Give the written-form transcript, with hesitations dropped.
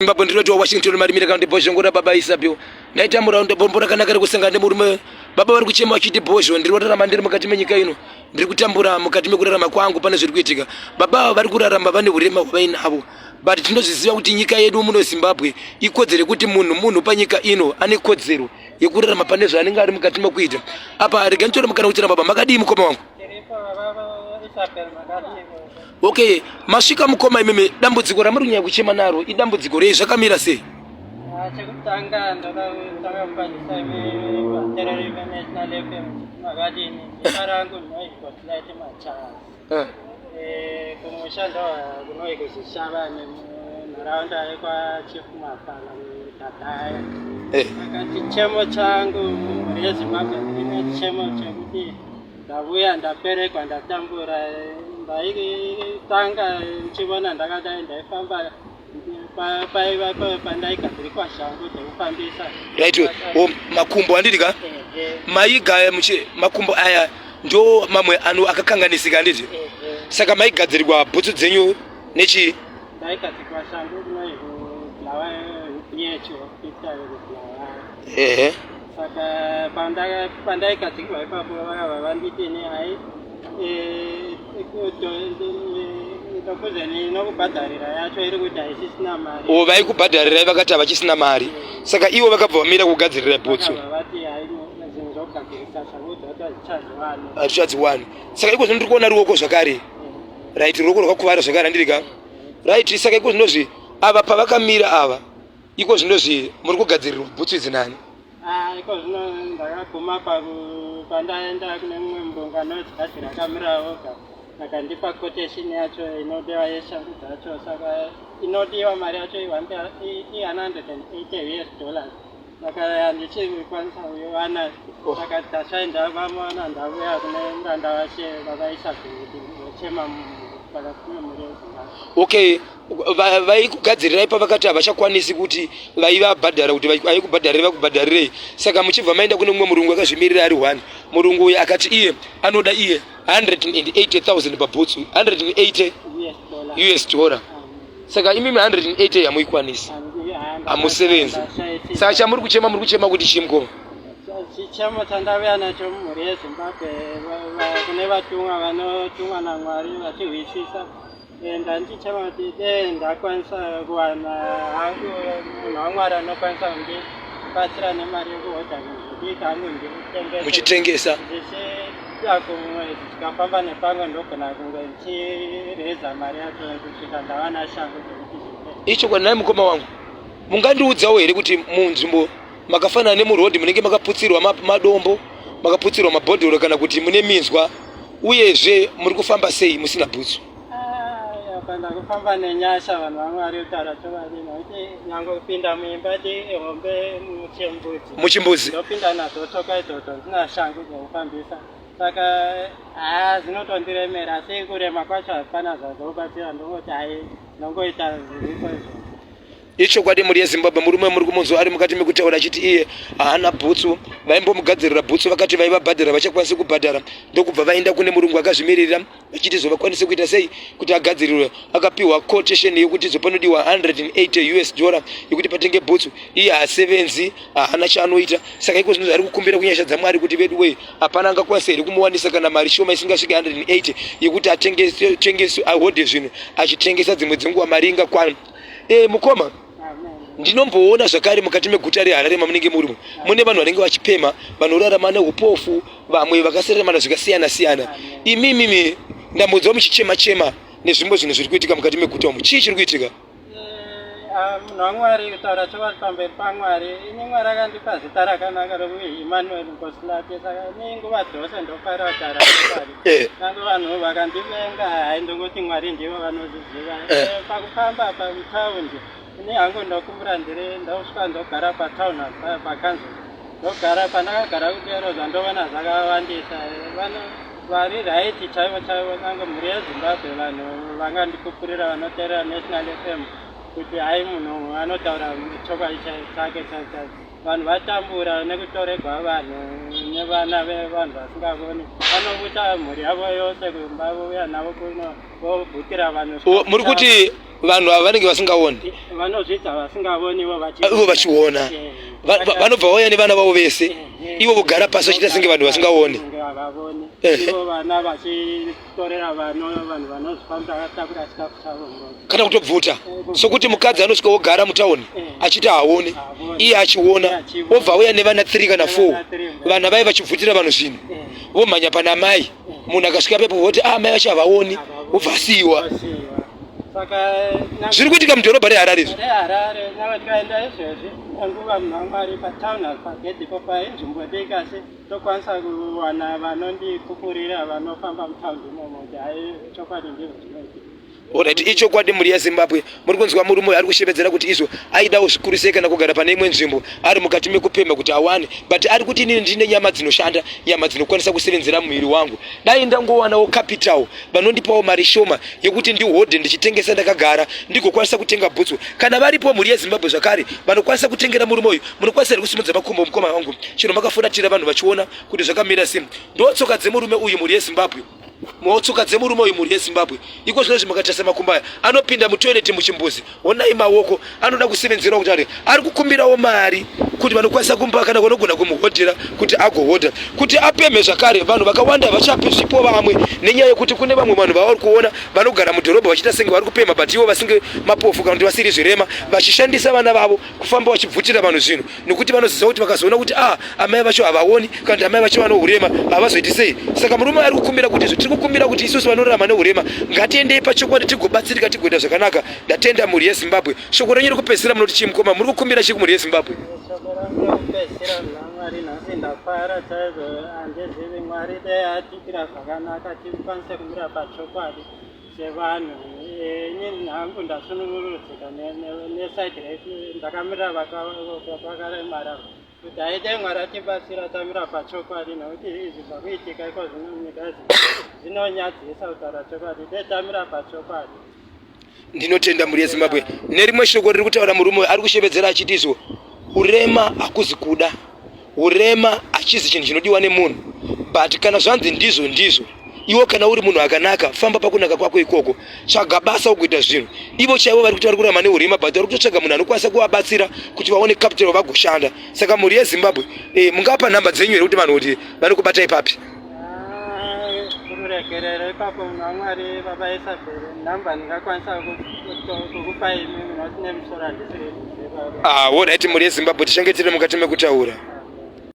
Zimbabwe ndinoti waWashington marimire kana kuti bhozho ngora baba Isabel ndaita muraundo bombo rakanaka rekusangana nemurume baba vari kuchema vachiti bhozho ndiri kurarama ndiri mukati menyika ino ndiri kutambura mukati mekurarama kwangu pane zviri kuitika baba ava vari kurarama vane urema hwavainavo but tinozviziva kuti nyika yedu muno Zimbabwe ikodzero yekuti munhu munhu panyika ino ane kodzero yekurarama pane zvaanenge ari mukati mekuita apa rega nditore mukana kuchera baba makadii mukoma wangu Okay, masvika mukoma imimi dambudziko ramuri kunyanya kuchema naro idambudziko rei zvakamira sei? Ah, chekutanga ndoda kutanga kukwazisa imi vatereri veNational FM kuti makadini. Zita rangu ndinonzi Godlight Machaya. Eh. Eh, kumusha ndo kunoi kuZishavane munharaunda yekwaChief Mafana muDadaya. Eh. Saka chichemo changu mhuri yeZimbabwe ndine chichemo chekuti Ndavuya ndaperekwa ndatambura ndaitanga ndichivona ndakadai ndaifamba paiva pandaigadzirikwa shangu dzekufambisa. Right, o makumbo handiti ka? Maigaya muchi makumbo aya ndo mamwe ano akakanganisika handiti? Saka maigadzirirwa bhutsu dzenyu nechii? Ndaigadzirwa shangu kunoi kuBulawayo UPH hospital kuBulawayo. Ehe. Saka pandaigadzirwa ipapo vakabva vanditi ini hai ndokuzeni inokubhadharira yacho iri kuti haisisina mari. O vaikubhadharirai vakati havachisina mari. Saka ivo vakabva vamira kugadzirira bhutsu. Vakabva vati hai zvinhu zvokugadzirisa shangu dzacho hazvichaziwani. Hazvichadziwani. Saka iko zvino ndiri kuona ruoko zvakare. Right, ruoko rwakakuvara zvakare handiri ka? Right, saka iko zvinozvi ava pavakamira ava iko zvinozvi muri kugadzirirwa bhutsu idzi nani? Ah, iko zvino ndakaguma pandaenda kune mumwe murungu anodzigadzira akamira oga akandipa quotation yacho inodiwa yeshangu dzacho saka inodiwa mari yacho i-180 US dollars saka handichikwanisa kuiwana Oh. saka tashaenda vamuwana ndavuya kune muranda washe baba Isabel kuti vochema pakati pemhuri yeZimbabwe. Okay, vaikugadzirirai pavakati havachakwanisi kuti vaivabhadhara kuti vaikubhadharirei vakubhadharirei saka muchibva maenda kune mumwe murungu akazvimirira ari one murungu uyu akati iye anoda iye 180,000 pabhutsu 180 US dollar. US dollar saka imimi 180 hamuikwanisi hamusevenzi saka chamuri kuchema muri kuchema kuti chii mukoma Chichemo chandauya nacho mumhuri yeZimbabwe kune vatumwa vanotumwa naMwari vachihwisisa Ndandichema kuti dei ndakwanisa kuwana hangu munhu waMwari anokwanisa kundibatsira nemari yekuhodha zvinhu zvekuita hangu nditengese. Muchitengesa. Ndichiita kumwe zvikafamba nepamwe ndogona kunge ndichireza mari yacho kusvika ndawana shangu dzekuti zviite. Ichokwadi nhai mukoma wangu. Mungandiudzawo here kuti munzvimbo makafanana nemuroad munenge makaputsirwa madombo, makaputsirwa mabhodhoro kana kuti mune minzwa uyezve muri kufamba sei musina bhutsu? Ah, apa ndakufamba nenyasha vanhu vaMwari kutaura chokwadi nokuti nyange kupinda muimba hombe muchimbudzi Muchimbuzi. ndopinda nadzo tsoka idzodzo ndina shangu dzekufambisa saka haa zvinotondiremera asi kurema kwacho hapana zvazobatsira ndongoti hai ndongoita zviripo izvozvo. Ichokwadi mhuri yeZimbabwe murume muri kumunzwa ari mukati mekutaura achiti iye haana bhutsu vaimbomugadzirira bhutsu vakati vaivabhadhara vachakwanisi kubhadhara ndokubva vaenda kune murungu akazvimirira vachiti zvovakwanise kuita sei kuti agadzirirwe akapiwa quotation yekuti zvopanodiwa 180 us dollar yekuti patenge bhutsu iye haasevenzi haana chaanoita saka iko zvino zvaari kukumbira kunyasha dzamwari kuti vedu wee hapana angakwanisa here kumuwanisa kana mari shoma isingasvike 180 yekuti atengese ahodhe zvinhu achitengesa dzimwe dzenguva mari ingakwana Eh, mukoma ndinomboona zvakare mukati meguta reHarare mamunenge muri mune vanhu vanenge vachipemha vanorarama neupofu vamwe vakaseremana zvakasiyana siyana imimimi ndambodzwa muchichema chema nezvimwe zvinhu zviri kuitika mukati meguta umu chii chiri kuitika Ah, munhu waMwari kutaura chokwadi pamberi paMwari ini Mwari akandipa zita rakanaka rokuti Emmanuel Nkosilati saka ini nguva dzose ndofarira kutaura chokwadi Eh. Nange vanhu vakandivenga hai ndongoti Mwari ndivo vanozviziva. Eh. Eh, pakufamba pamutaundi ini hangu ndokumbura ndiri ndosvika ndogara patown apa pakanzuru ndogara pandakagara kudero zvandovona zvakawandisa Eh, vano vari right chaivo chaivo nange mhuri yeZimbabwe vanhu vangandipupurira vanoteerera National FM kuti hai munhu anotaura chokwadi chake chaicho chaicho. Vanhu vatambura nekutoregwa vanhu nevana vevanhu vasingavoni vanobuta mhuri yavo yose kumba vouya navo kuno vobvutira vanhu. Muri kuti Vanhu ava vanenge vasingaoni, vanozviita vasingavoni ivo ivo vachiona. Vanobva vauya nevana vavo vese, ivo vogara pasi vachiita senge vanhu vasingaoni. Ivo vana vachitorera vanhu vanozvifambira vakatakura chikafu chavo. Kana kutobvuta, sokuti mukadzi anosvika wogara mutauni achiti haoni, iye achiona, obva auya nevana 3 kana 4, vana vaye vachibvutira vanhu zvinhu, vomhanya pana mai. Munhu akasvika pepo voti, ah, mai vacho havaoni, wobva asiyiwa. Zviri kuitika mudhorobha reHarare izvi. ReHarare, nyangwe tikaenda izvezvi nguva, munhu waMwari, patown pagedhi ipopa inzvimbo diki, asi tokwanisa kuwana vanondipupurira vanofamba mutaundi imomo kuti hai, chokwadi ndizvo zvinoitika. Alright, ichokwadi mhuri yeZimbabwe, muri kunzwa murume uyu ari kushevedzera kuti izvo aidawo zvikuru sei kana kugara pane imwe nzvimbo ari mukati mekupemha kuti awane, but ari kuti inini ndine nyama dzinoshanda, nyama dzinokwanisa kusevenzera muviri wangu. Dai ndangowanawo capital vanondipawo mari shoma yekuti ndihodhe ndichitengesa ndakagara, ndigokwanisa kutenga bhutsu. Kana varipo mhuri yeZimbabwe zvakare vanokwanisa kutengera murume uyu, munokwanisa here kusimudza makumbo, mukoma wangu? Chero makafuratira vanhu vachiona kuti zvakamira sei. Ndotsoka dzemurume uyu, mhuri yeZimbabwe. Motsoka dzemurume uyu, mhuri yeZimbabwe. Iko zvino izvi mukatarisa makumbo aya anopinda mutoilet, muchimbuzi. Honai maoko anoda kusevenzerwa kuti ari ari kukumbirawo mari kuti vanokwanisa kumupa kana vanogona kumuhodhera kuti agohodha kuti apemhe zvakare. Vanhu vakawanda vachapi zvipo vamwe nenyaya yekuti kune vamwe vanhu vavari kuona vanogara mudhorobha vachiita senge vari kupemha, but ivo vasinge mapofu kana kuti vasiri zvirema, vachishandisa vana vavo kufamba vachibvutira vanhu zvinhu, nekuti vanoziva kuti vakazoona kuti ah, amai vacho havaoni kana kuti amai vacho vano urema, havazoiti sei. Saka murume ari kukumbira kuti tiri kukumbira kuti isusu vanorarama neurema ngatiendei pachokwadi tigobatsirika, tigoita zvakanaka. Ndatenda, mhuri yeZimbabwe. Shoko renyu rekupedzisira munoti chii, mukoma? Muri kukumbira chii kumhuri yeZimbabwe? Shoko rangu rekupedzisira, Mwari, nhasi ndafara chaizvo. Handizivi, Mwari dai atiitira zvakanaka, tikwanise kumira pachokwadi sevanhu. Inini hangu ndasunungurudzika nesaidi refu ndakamirira vakaremara kuti aite Mwari atibatsira tamira pachokwadi, nekuti izvi zvakuitika iko zvino munyika zvinonyadzisa kutaura chokwadi. Dai tamira pachokwadi. Ndinotenda, mhuri yeZimbabwe. Nerimwe shoko riri kutaura murume uyu ari kushevedzera achiti izvo urema hakuzi kuda, urema hachizi chinhu chinodiwa nemunhu, but kana zvanzi ndizvo ndizvo. Iwo kana uri munhu akanaka, famba pakunaka kwako ikoko, tsvaga basa ugoita zvinhu. Ivo chaivo vari kuti vari kurarama neurema, but vari kutotsvaga munhu anokwanisa kuvabatsira kuti vaone capital vagoshanda. Saka mhuri yeZimbabwe, mungapa nhamba dzenyu here kuti vanhu kuti vanokubatai papi? Kururegerero ipapo, munhu waMwari, baba Isabel, nhamba ndingakwanisa kukupai imimi, nokuti nemusoro handisi kuziva. Ah, alright, mhuri yeZimbabwe, tichange tiri mukati mekutaura.